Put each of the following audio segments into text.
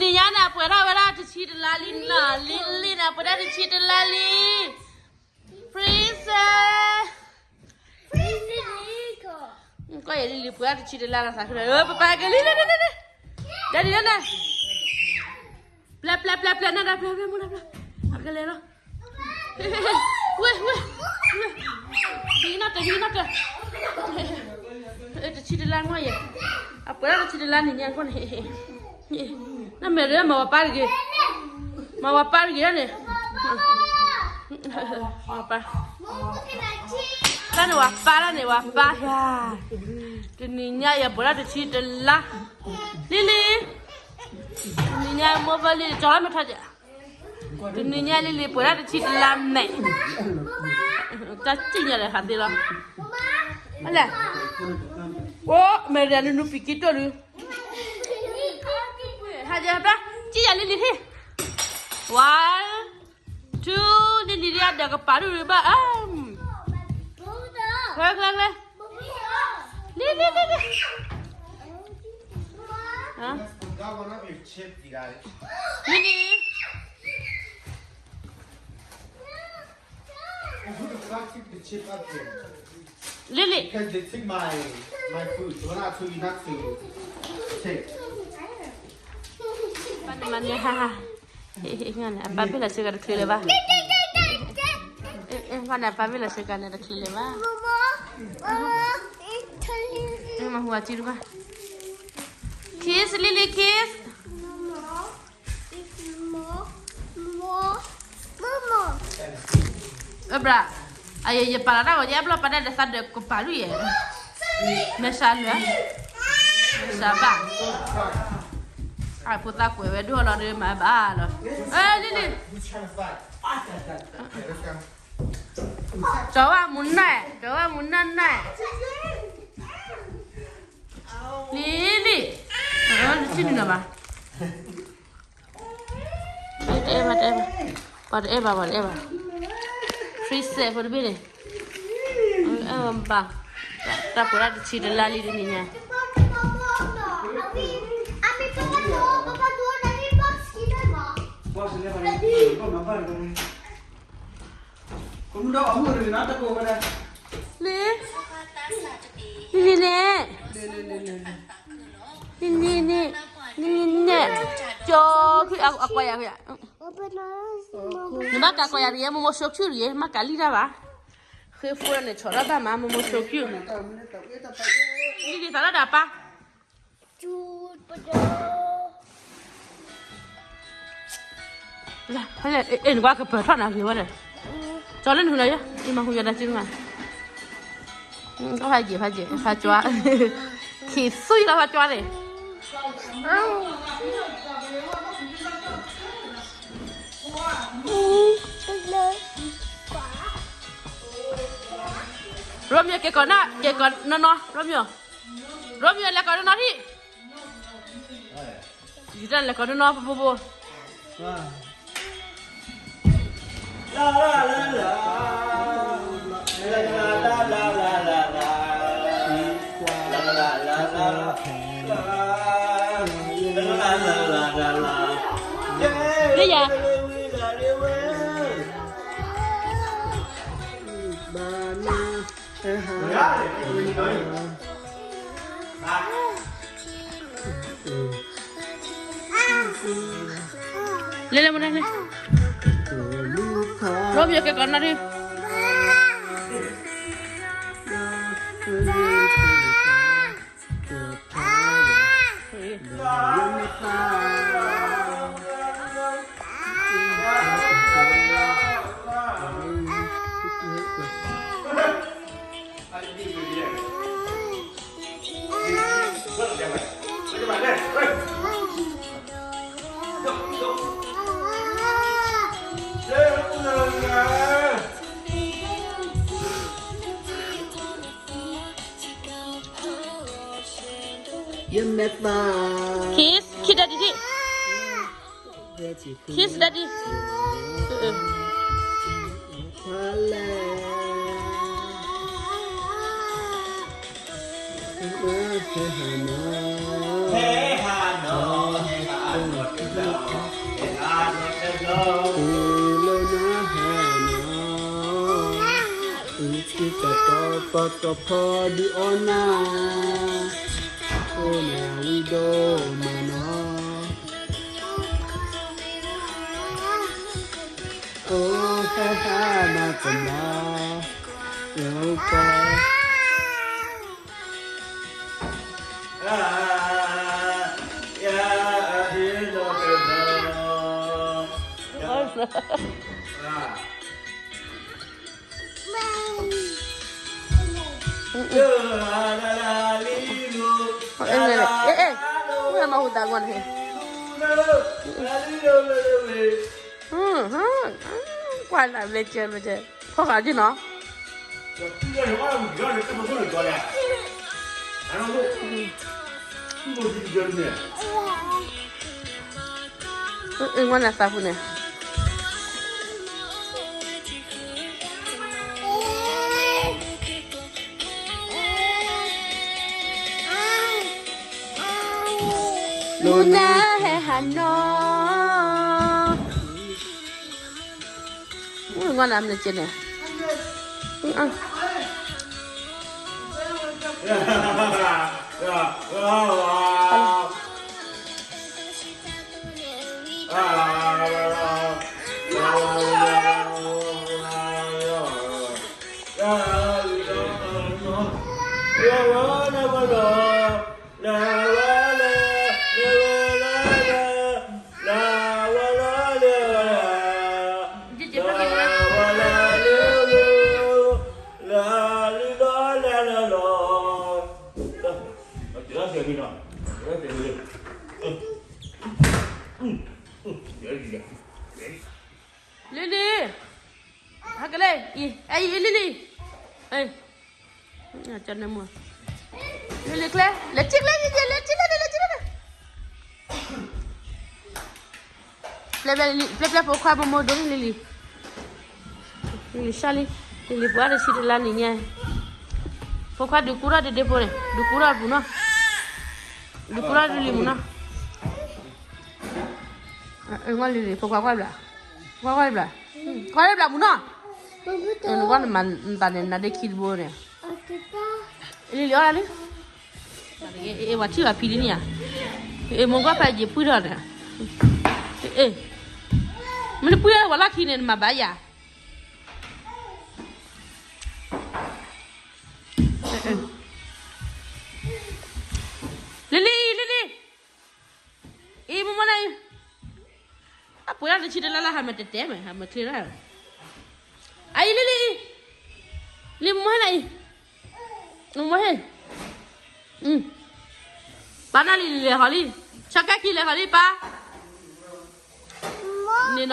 နံၤညါန့ၣ် အပှဲၤထီၣ်ဝဲဒၣ်တဆံတလါလံနီၤ, Lily န့ၣ် အပှဲၤဒၣ်တဆံတလါလံ, Princess, ကီၢ်ယဲ Lily ပှဲၤဒၣ်တဆံတလါလီၤသးခုဒီး, ပပၢ်က့ၤလံလံလံလံ, Daddy လၢနၤ, ပျဲပျဲပျဲပျဲ နၤဒီးပျဲပျဲ မူနၤပျဲ, အကလဲၤလီၤ ဝဲ ဝဲ ဝဲ, ဟံးနီၣ်တၢ် ဟံးနီၣ်တၢ်, တဆံတလါမ့ၢ်ယဲ, အပှဲၤဒၣ်တဆံတလါနံၤညါကီၢ်န့ၣ်, နမဲာ်ရၢမၤဝဲပၢ်တဂ့ၤ, မၤဝဲပၢ်တဂ့ၤန့ၣ်, ဝဲပၢ်, တၢ်န့ၣ်ဝဲပၢ် တၢ်န့ၣ်ဝဲပၢ်ယၤ, တနံၤညါယပှဲၤဒၣ်တဆံတလါ, လံလံ, တနံၤညါမိၢ်ဖီလံ ကၠီလၢမထီၣ်ကဲ တနံၤညါလံလံ ပှဲၤဒၣ်တဆံတလါမဲာ်, တၢ်စံၣ်ညီၣ်လဲၤဟးသ့လီၤ, လဲၣ်, အိၣ် မဲာ်ရၢနနူဖံးကံတိၢ်ဒုး, ဟးယဲဘျါ, စံၣ်ယၤလံလံဟ့ၣ်, one, two, လံလံဒ်အဒီးကပၤဒုးဘၣ်, ကျဲကျဲကျဲ, လံလံလံလံ Got one of your chips, you guys. Lily. And who the fuck took the chip up there? Lily. Because they took my my food. The one I told you not to take. မၤန့ၢ်ဟါဟါ, အပၢ်ဘ့ၣ်လီၤဆၢကၤတချုးလၢၤဘၣ်, အပၢ်န့ၣ် အပၢ်ဘ့ၣ်လီၤဆၢကၤန့ၣ်တချုးလၢၤဘၣ်, Kiss, Lily, kiss. အဘျါ, အယ ယပာ်လီၤတၢ်ဂီၤ ယအဲၣ်ဘျီၣ်ပာ်ဒၣ်ဒီးသးဒီးကပၤဒုးယဲ, မဲာ်ဆှးလွဲ, မဲာ်ဆှးဘၣ်, အဖိသၣ်ကွဲးဝဲဒိၣ်လီၤဒီးမၤဘၣ်လီၤ, လံလံ, ကၠီဝဲမူနၢ်, ကၠီဝဲမူနၢ်နၢ်, လံလံ, တဆံနံၤနီၤဘၣ် တအဲၣ်ဘၣ် တအဲၣ်ဘၣ်, ပှၤတအဲၣ်ဘၣ် ပှၤတအဲၣ်ဘၣ်, princess ဖိတဘ့ၣ်န့ၣ်, ဘၣ်, တၢ်ပှဲၤဒၣ်တဆံတလါလံတနံၤညါ, လံ, လံန့ၣ်, လံန့ၣ်, လံန့ၣ်, ကၠီ, အကွၢ်ယၤ, နဘၣ်ကးကွၢ်ယၤတဂ့ၤ, မိၢ်မိၢ်ဆိးခုတဂ့ၤ, မ့ၢ်ကးလံတၢ်ဘၣ်, ဃ့ဖိန့ၣ် ဆီၣ်ထီၣ်တၢ်မၤ မိၢ်မိၢ်ဆိးခု, လံန့ၣ်သးလီၤဒၣ်ပၢ် အဲ နကွၢ်ကပၢၤထီၣ်နၤဂ့ၤဝဲဒီး, ကၠီလၢနဟူလီၤယဲ, အမၤဟူယၤတၢ်စုမး, ဖးယံာ် ဖးယံာ် ဖးကၠီ, ခံသွံၣ်လီၤဖးကၠီန့ၣ်, Romeo က့ၤကိးနၤ က့ၤကိးနီၢ်နီၢ် Romeo, Romeo လဲၤကိးနီၢ်နီၢ်ထံၣ် ယတၢ်လဲၤကိးနီၢ်နီၢ် ဖိဖိဖိ, လၢယၤ လဲၤလဲၤမနုၤလဲၤ, Romeo က့ၤကိးနီၢ်နီၢ်ထံၣ်, Kiss, kiss daddy ဒံး, kiss daddy. ပှၤကဖီဒုးအီၣ်နၤ, အိၣ်နၤဝံၤဒိၣ်မးနီၤ, အိၣ်ဟါဟါနၤကမၤ, အိၣ်က ကွၢ်နၤ မ့ၢ်ကဲ မ့ၢ်ကဲ ဖီၣ်ဃာ်က့ၤနီၤ. အ့ၣ် နသးပူၤန့ၣ် လူနၢ်ဟဲဟးနီၤ, ငီၢ်နၤမနုၤကဲန့ၣ် လံလံ, ဟဲကလဲၣ်, အံၤ လံလံ, လံလံကျဲ, လဲၤထံၣ်ကျဲ, လဲၤထံၣ်ကျဲ, လဲၤထံၣ်ကျဲ, ပျဲပျဲဖိခွါမိၢ်မိၢ်ဒိၣ်န့ၣ် လံလံ, လံလံစၢ်လံ, လံလံပှၤတဆံတလါနံၤညါ, ဖိခွါဒုးကူထီၣ်ဒ့ဒ့ဖိန့ၣ် ဒုးကူထီၣ်ပူၤနီၤ, ဒုးကူထီၣ်ဒုးလံမူနီၤ, လံလံဖိခွါကွၢ်ဘျး, ခွါကွၢ်ဘျး, ခွါကွၢ်ဘျးမူနီၤ, နကွၢ်နမၤနသးန့ၣ် နဒ့ခံတဘိန့ၣ်, လံလံအီၣ်လၢ အ့ၣ် ဝဲထံၣ်ဝဲဖံလံန့ၣ်ဧါ, အ့ၣ် မိၢ်ကွၢ်ဖဲယပှံၢ်ထီၣ်န့ၣ်, အ့ၣ် မ့ၢ်နပှံၢ်ဝဲလီၢ်ခံန့ၣ် နမၤဘၣ်ယၤ, လံလံအံၤ လံလံ, အံၤ မိၢ်မိၢ်န့ၣ်အံၤ, အပှဲၤဒၣ်တဆံတလါလၢဟးမၤတဲတဲမဲာ် ဟးမၤချ့ဒၣ်, အံၤ လံလံအံၤ, လံမိၢ်ဟဲနၤအံၤ, မိၢ်ဟဲ, ပၢ်နၢ်လံလဲၤဟီလံ, ဆီကဲခံလဲၤဟီလံပၢ်, န့ၣ်နီ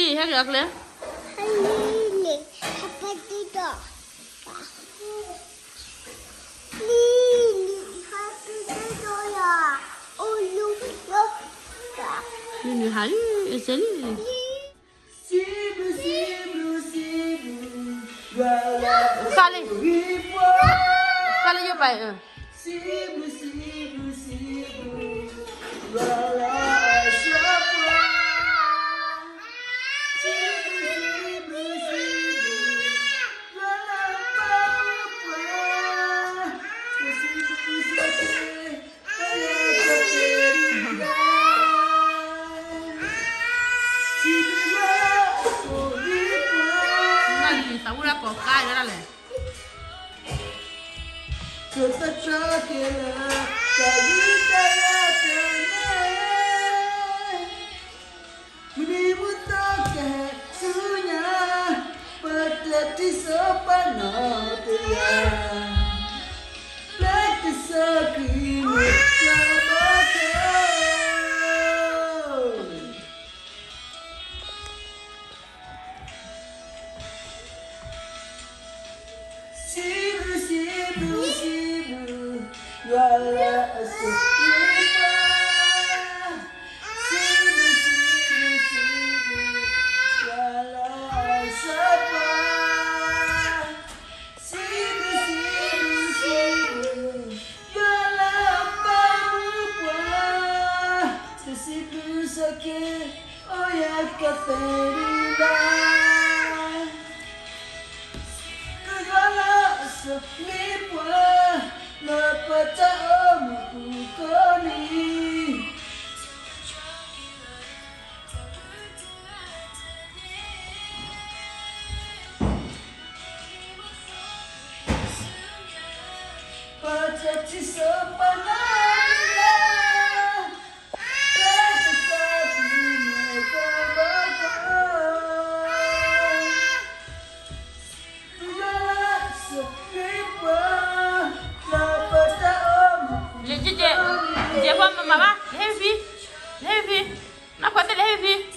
ၤ, လံလံဟဲက့ၤအီၤကျဲ နုၤနုၤဟးလံ အစဲလံ, ကၢ်လံ, ကၢ်လံယပၢ်, သးဝဲဒၣ်ကိးကါဒၣ်လဲၣ်, ကသတြီက့ၤလၢ တၢ်ဂံၢ်တၢ်ဘါတနံၤ, မုၢ်နံၤမုၢ်သီကဟဲဆူညါ, ပကျဲးတံၢ်စီၤပၤနီၢ်တယၢ်, ပျဲကစၢ်ခရံာ်မုၢ်ကျၢၤဘီခဲ စံးဘျုး စံးဘျုး စံးဘျုး ယွၤလၢအစိၤလၢပှၤ, စံးဘျုး စံးဘျုး စံးဘျုး ယွၤလၢအစိၤလၢပှၤ, စံးဘျုး စံးဘျုး စံးဘျုး ယွၤလၢအပာ်မူပှၤ, တစံးဘျုးစ့ၢ်ကီး အိၣ်ယၤကသ့ၣ်ဒံးဘၣ်. ယဲၢ်ဖီမၤမၤဘၣ်, လၢဟဲဖံ, လၢဟဲဖံ, နီၢ်ခွဲးသ့ၣ်လၢဟဲဖံ.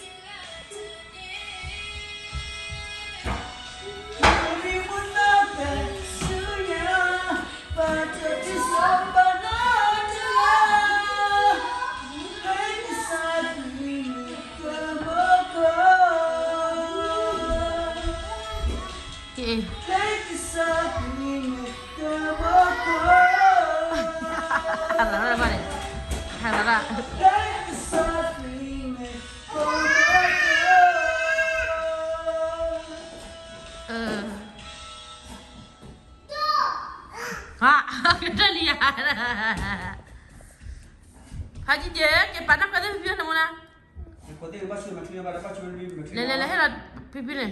ဖါကတၢၢ်လံယၤ, ဖါကံကဲ, ကဲပာ်နီၢ်ခွဲးသ့ၣ်ဖံဖံန့ၣ်မနၤ, လဲၤလဲၤလဲၤဟဲလီၤဖံဖံန့ၣ်.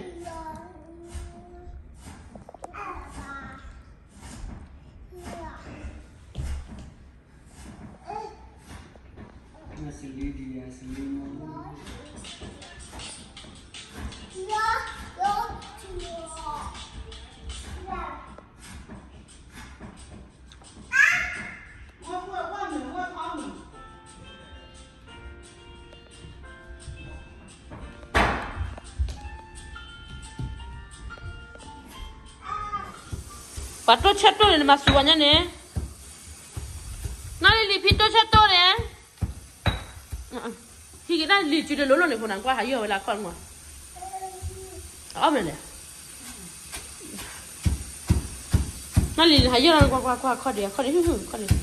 ပှၤတိၢ်ဆၢတိၢ်န့ၣ် နမၤစူၤဝဲညါန့ၣ်, နီၢ်လံၤလံၤဖံတိၢ်ဆၢတိၢ်န့ၣ်, ဟံးက့ၤတၢ်လံၤစုတလိၤလိၤန့ၣ်ဖိနၤ ကွၢ်ဟးယီၢ်ဝဲလၢခီၣ်မး, အီၣ်မ့ၢ်လဲၣ်. နီၢ်လံၤလံၤ ဟးယီၢ်လီၤ ကွၢ်ကွၢ်ကွၢ် ခီၣ်ဒံး ခီၣ်ဒံး ခီၣ်ဒံး, ဟံး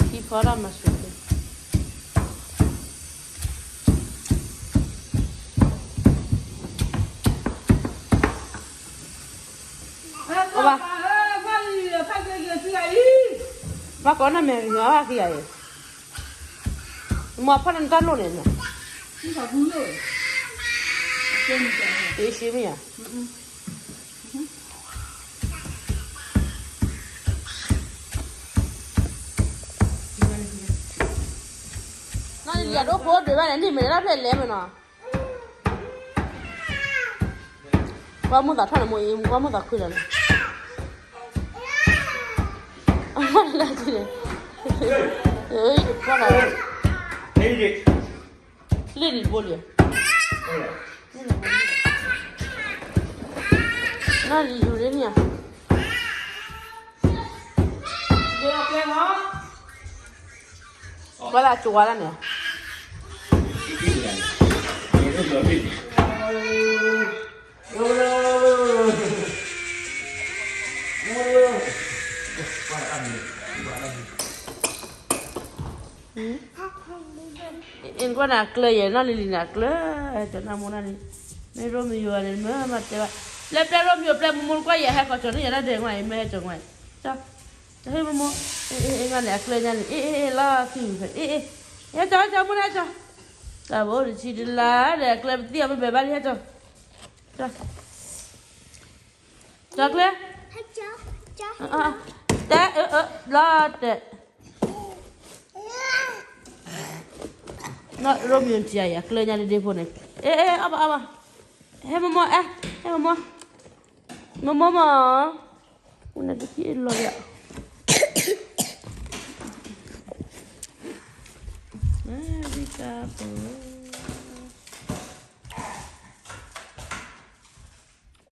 ဖီတၢ်မၤစူၤ, ဘၣ်ကီနၢ်မဲာ်ဂ့ၤဘၣ်က့ၤယၤအံၤ, မ့ၢ်ဖီၣ်န့ၢ်တၢ်လိၣ်န့ၣ်, တ့ၢ်ရှ့မ့ၢ်ဧါ. နီၢ်လံၤလံၤ အဒိဖိဒုးဘၣ်န့ၣ် နံၣ်မဲာ်တၢ်ဖျဲၣ်လဲၤမ့ၢ်နီၤ, ကွၢ်မိၣ်သးထီၣ်န့ၣ် မိၢ်အံၤ ကွၢ်မိၣ်သးခွံလီၤန့ၣ်, အလၢန့ၣ်, ယကွၢ်သး, လ့ၣ်န့ၣ်တဘိလံ, နီၢ်လံၤယူၤလ့ၣ်န့ၣ်ဧါ. ကွၢ်လၢကဝါလၢန့ၣ်, အ့ၣ် ကွၢ်န့ၣ်အကျၢၤယဲၢ် နီၢ်လံၤလံၤန့ၣ်အကျၢၤ, ကၠီနၢ်မိၢ်နၢ်လံၤ, မ့ၢ်ရိမံယိၤန့ၣ် မ့ၢ်မၤတဲဘၣ်, ပျဲပျဲရိမံယိၤ ပျဲမိၢ်မိၢ်ကွၢ်ယဲၢ် ဟဲဃီၤကၠီန့ၣ် ယဲၢ်ဒၣ်ဒဲးဝဲအံၤ မ့ၢ်ဟဲကၠီဝဲ, ကၠီ, ဟဲမိၢ်မိၢ်, အ့ၣ် အ့ၣ် အ့ၣ် ကွၢ်န့ၣ်အကျၢၤညါန့ၣ် အ့ၣ် အ့ၣ် အ့ၣ် လီၤသံၣ်ဖဲ အ့ၣ် အ့ၣ် ဟဲကၠီ ဟဲကၠီ မိၢ်နၢ်ကၠီ, တၢ်ဘိတဆံတလါဒီး အကျၢၤပသံၣ်အီၤ မ့ၢ်ဘဲဘၣ်လံ ဟဲကၠီ, ကၠီ, ကၠီကျၢၤ, တဲ အၢ အၢ လီၤတဲာ် နီၢ်ရိမံယိၤထံၣ်အံၤ အကျၢၤညါဒ့ဒ့ဖိန့ၣ်, အ့ၣ် အ့ၣ် အီၣ်ဘၣ် အီၣ်ဘၣ်, ဟဲမိၢ်မိၢ် အဲ ဟဲမိၢ်မိၢ်, မိၢ်မိၢ်မိၢ်, အိၣ်န့ၣ်တက့ၢ်လီၤယၤ, မ့ၢ်ဒ်ကါပူၤ